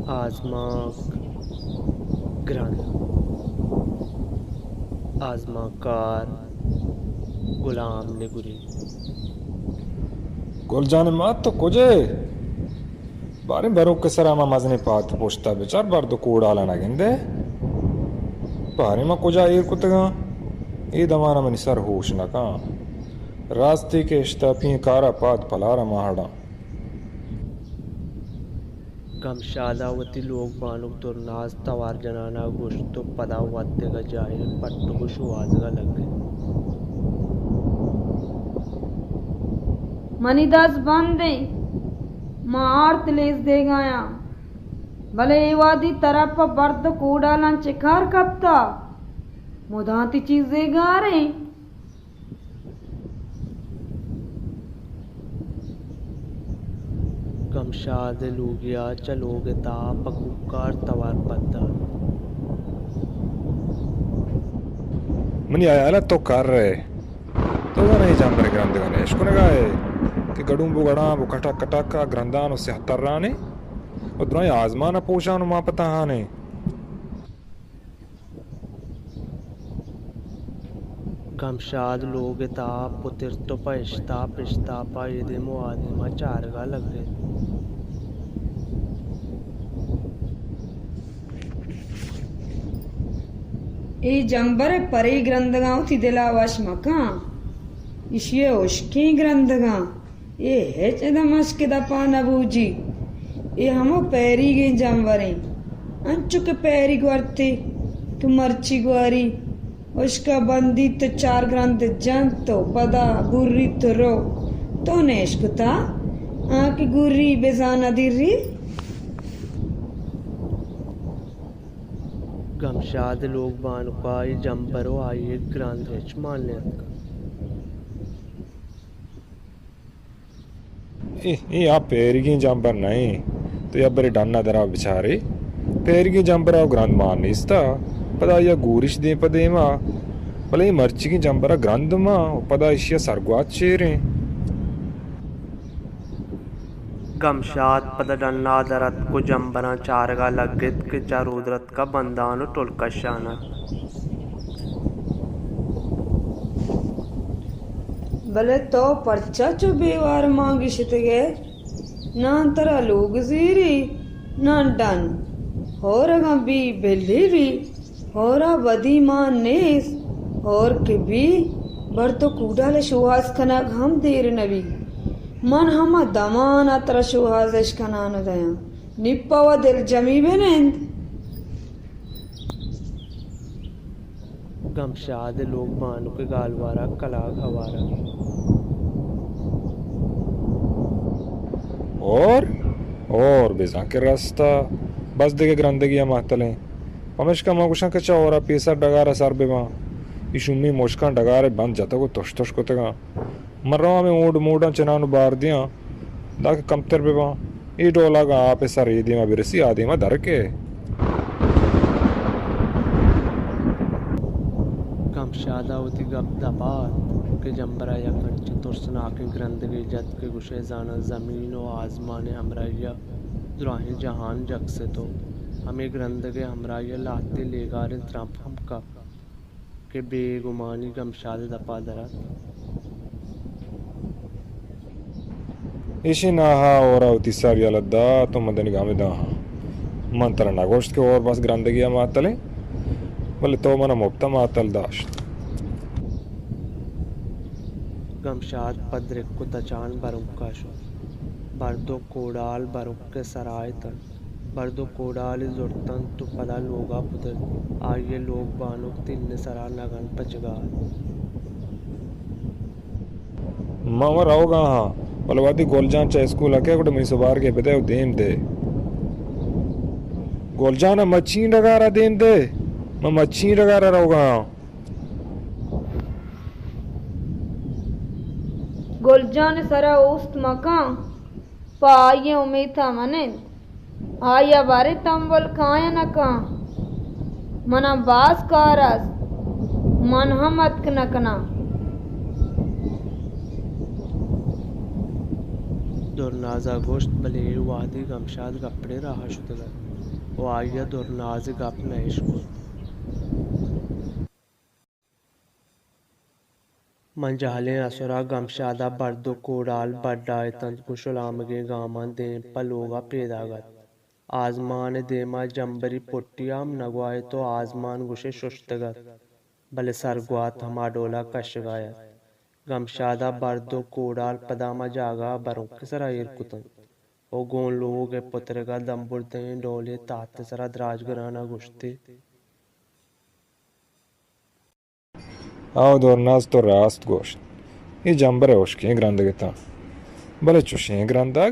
آزمانک گرند۔ آزمانکار غلام نگوری۔ گل جان مات، تو کجے؟ باریں بروک ءِ سرا ما مزنیں پات پشتا بچار، برد و کوڑالا نہ گندے۔ باریں ما کجا ایر کتگاں؟ اے دمانا منی سر ہوش نہ کن۔ راستی کہ اشتاپی کارا پاد پلارا ما ہڑاں۔ گمشادا وتی لوگ بانک درناز توار جنانا گوشت و پدا وت دگہ جاہے پٹگ و شوہازگا لگت۔ منی دست بند انت، ما آرت لیز دیگایاں، بلے اے وہدی ترا پہ برد و کوڈالاں چہ کار کپتا؟ مدام تئی چیزے گار انت۔ گمشاد ءِ لوگیا چہ لوگ ءِ تہا پہ کوکار توار پد دات۔ منی ہیال ءَ تو کر ئے۔ تو زانئے اے جمبر ءِ گرندگاں اش کنگا ئے کہ گڑون بو گڑان بو کٹک کٹک ءَ گرندان و سیاہ تران انت و درائیں آزمان ءَ پوشان و ما پہ تہان ایں۔ گمشاد لوگ ءِ تہا پترت و پہ اشتاپ اشتاپا اے دیم و آ دیما چارگا لگت۔ اے جمبر ءِ پرے گرندگاں وتی دلا وش مکن، ایشی ءِ ہشکیں گرندگاں۔ اے ہچ ادا مشک دپا نہ بوجی۔ اے ہمو پیریگیں جانوریں۔ انچو کہ پیریگ ورتی کہ مرچی گواری، اشکا بندی تو چار گرند جنت و پدا گوری تو رو۔ تو نیش کتا؟ آ کہ گوری بزانا دیری۔ گمشاد لوگ بانکا اے جمبر و آئی گرند ہچ مان نیتکا۔ اے، اے آ پیریگیں جمبر نہ ایں۔ تو یک برے ڈنا درا بچارے۔ پیریگیں جمبرا گرند مان نیستا۔ پدا آئیا گورش دیم پہ دیما۔ بلے اے مرچیگیں جمبرا گرند مان و پدا ایشیا سرگوات چیریں۔ گمشاد پدا ڈنا در اتک و جمبراں چارگا لگت کہ چہ رودرتکا بندان و ٹل کشان ات۔ بلے تو پرچا چو بے وار مان گشتگ ئے؟ ناں ترا لوگ زیری، ناں ڈن۔ ہور اگاں بی، بلی بی۔ ہورا بدی مان نیست۔ ہور کہ بی، برد و کوڈال شوہاز کنگ ہم دیر نبی۔ من ہما دمانا ترا شوہاز اش کنان و دیاں۔ نی پہ و دلجمی بنند۔ گمشاد لوگ بانک گالوارا کلاگ ہوارا۔ اور؟ اور بزاں کہ رستا۔ بس دگہ گرندگی ہم مہتلیں۔ پمشکا ما گوشاں کہ چہ ہورا پیسر ڈگارا سر بباں۔ ای شومیں مشکاں ڈگارے بند جتگ و تش تش کتگاں۔ من رواں ہمے اونڈ موڈاں چنان و بار دیاں، دانکہ کمتر بباں۔ اے ڈولا اگاں آپ ءِ سر اے دیما برسی، آ دیما در کئے۔ گمشادا وتی گپ دپا ات کہ جمبرا یک انچیں ترسناکیں گرندگے جت کہ گوشئے زاناں زمین و آزمان ءِ ہمراہیا دراہیں جہان جکست و ہمے گرندگ ءِ ہمراہیا لہتے لیگاریں ترمپ ہم کپت۔ کہ بے گمانی گمشاد ءِ دپا در ات۔ ایشی ناہا ہورا وتی سر یلہ دات و من دنیگا ہمدا آں۔ من ترا نہ گوشت کہ ہور بس گرندگی ءَ ماتلیں، بلے تو منا مپت ءَ ماتل داشت۔ گمشاد پہ درک و تچان برونکا شت۔ برد و کوڑال برونک ءِ سرا اتنت۔ برد و کوڈالے زرتنت و پدا لوگا پترت۔ آئی ءِ لوگ بانک تین ءِ سرا نگن پچگا ات۔ من وَ روگا آں، بلے وہدے گل جان چہ اسکول ءَ کئیت گڑا منی سبارگ ءَ بدئے و دیم دئے۔ گل جان ءَ مچیں ڈگار ءَ دیم دئے، من مچیں ڈگار ءَ روگا آں۔ گل جان ءِ سرا اوست مکن۔ پہ آئی ءِ امیت ءَ منند۔ آئی ءَ باریں تمبل کایاں نہ کن۔ منا باز کار است۔ من ہم اتک نہ کناں۔ درنازا گوشت، بلے اے وہدی گمشاد گپڑے راہ ءَ شتگ ات۔ ءُ آئی ءَ درناز ءِ گپ نہ اِش کت۔ من جہلیں اسرا گمشاد ءَ برد ءُ کوڑال بڈا اِت اَنت، گوں شلامگیں گاماں دیم پہ لوگ ءَ پیداگ اَت۔ آزمان ءِ دیم ءَ جمبری پٹی ءَ ہم نہ گواہت ءُ آزمان گوشے ششتگ اَت، بلے سرگوات ہما ڈول ءَ کشگ ءَ اَت۔ گمشاد ءَ برد ءُ کوڑال پدا ہما جاگہ ءَ برونک ءِ سرا ایر کت اَنت ءُ گوں لوگ ءِ پترگ ءَ دمبردہیں ڈولے تحت ءِ سرا دراجگران ءَ گوشت ئے۔ ہئو درناز، تو راست گوشت۔ اے جمبر ءِ ہشکیں گرندگ اِت اَنت۔ بلے چشیں گرندگ